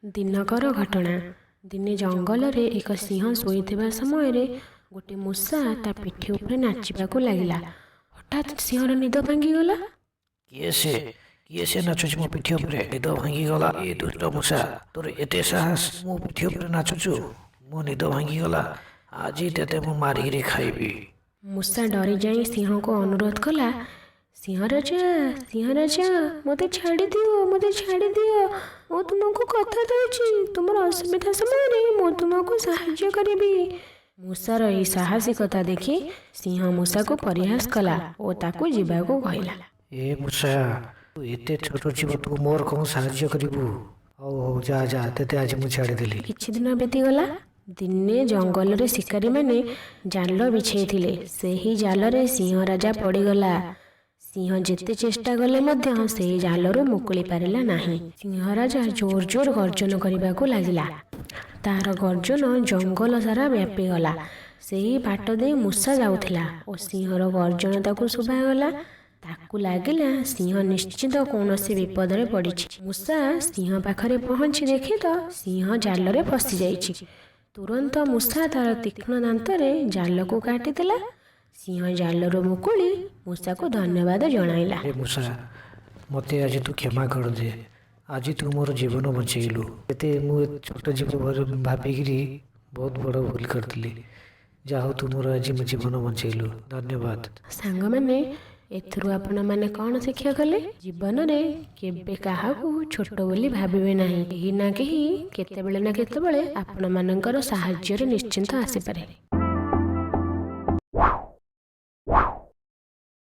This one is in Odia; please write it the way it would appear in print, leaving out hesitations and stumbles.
ଦିନକର ଘଟଣା। ଦିନେ ଜଙ୍ଗଲରେ ଏକ ସିଂହ ଶୋଇଥିବା ସମୟରେ ଗୋଟେ ମୂଷା ତା ପିଠି ଉପରେ ନାଚିବାକୁ ଲାଗିଲା। ହଠାତ୍ ସିଂହର ନିଦ ଭାଙ୍ଗିଗଲା। କିଏ ସେ? କିଏ ସେ ନାଚୁଛି ମୋ ପିଠି ଉପରେ? ନିଦ ଭାଙ୍ଗିଗଲା। ଏ ଦୁଷ୍ଟ ମୂଷା, ତୋର ଏତେ ସାହସ, ମୋ ପିଠି ଉପରେ ନାଚୁଛୁ? ମୋ ନିଦ ଭାଙ୍ଗିଗଲା। ଆଜି ତତେ ମୁଁ ମାରିକିରି ଖାଇବି। ମୂଷା ଡରିଯାଇ ସିଂହକୁ ଅନୁରୋଧ କଲା, ସିଂହରାଜା, ସିଂହରାଜା, ମୋତେ ଛାଡ଼ିଦିଅ, ମୋତେ ଛାଡ଼ିଦିଅ। ମୁଁ ତୁମକୁ କଥା ଦେଉଛି, ତୁମର ଅସୁବିଧା ସମୟରେ ମୁଁ ତୁମକୁ ସାହାଯ୍ୟ କରିବି। ମୂଷାର ଏହି ସାହସିକତା ଦେଖି ସିଂହ ମୂଷାକୁ ପରିହାସ କଲା ଓ ତାକୁ ଯିବାକୁ କହିଲା। ଏ ମୂଷା, ତୁ ଏତେ ଛୋଟ ଜୀବ, ତୁ ମୋର କ'ଣ ସାହାଯ୍ୟ କରିବୁ? ହଉ ହଉ, ଯା ଯା, ତତେ ଆଜି ମୁଁ ଛାଡ଼ିଦେଲି। କିଛି ଦିନ ବିତିଗଲା। ଦିନେ ଜଙ୍ଗଲରେ ଶିକାରୀମାନେ ଜାଲ ବିଛେଇଥିଲେ। ସେହି ଜାଲରେ ସିଂହ ରାଜା ପଡ଼ିଗଲା। ସିଂହ ଯେତେ ଚେଷ୍ଟା କଲେ ମଧ୍ୟ ସେହି ଜାଲରୁ ମୁକୁଳି ପାରିଲା ନାହିଁ। ସିଂହ ରାଜା ଜୋର ଜୋର ଗର୍ଜନ କରିବାକୁ ଲାଗିଲା। ତାର ଗର୍ଜନ ଜଙ୍ଗଲ ସାରା ବ୍ୟାପିଗଲା। ସେହି ବାଟ ଦେଇ ମୂଷା ଯାଉଥିଲା ଓ ସିଂହର ଗର୍ଜନ ତାକୁ ଶୁଭାଗଲା। ତାକୁ ଲାଗିଲା, ସିଂହ ନିଶ୍ଚିତ କୌଣସି ବିପଦରେ ପଡ଼ିଛି। ମୂଷା ସିଂହ ପାଖରେ ପହଞ୍ଚି ଦେଖେ ତ ସିଂହ ଜାଲରେ ଫସିଯାଇଛି। ତୁରନ୍ତ ମୂଷା ତାର ତୀକ୍ଷ୍ଣ ଦାନ୍ତରେ ଜାଲକୁ କାଟିଦେଲା। ସିଂହ ଜାଲରୁ ମୁକୁଳି ମୂଷାକୁ ଧନ୍ୟବାଦ ଜଣାଇଲା। ଏ ମୂଷା, ମୋତେ ଆଜି ତୁ କ୍ଷମା କରିଦେ। ଆଜି ତୁ ମୋର ଜୀବନ ବଞ୍ଚେଇଲୁ। ଏତେ ମୁଁ ଛୋଟ ଜୀବ ଭାବିକିରି ବହୁତ ବଡ଼ ଭୁଲ କରିଥିଲି। ଯାହା ହଉ, ତୁ ମୋର ଆଜି ମୋ ଜୀବନ ବଞ୍ଚେଇଲୁ। ଧନ୍ୟବାଦ। ସାଙ୍ଗମାନେ, ଏଥିରୁ ଆପଣମାନେ କ'ଣ ଶିକ୍ଷା କଲେ? ଜୀବନରେ କେବେ କାହାକୁ ଛୋଟ ବୋଲି ଭାବିବେ ନାହିଁ। କେହି ନା କେହି କେତେବେଳେ ନା କେତେବେଳେ ଆପଣମାନଙ୍କର ସାହାଯ୍ୟରେ ନିଶ୍ଚିନ୍ତ ଆସିପାରେ।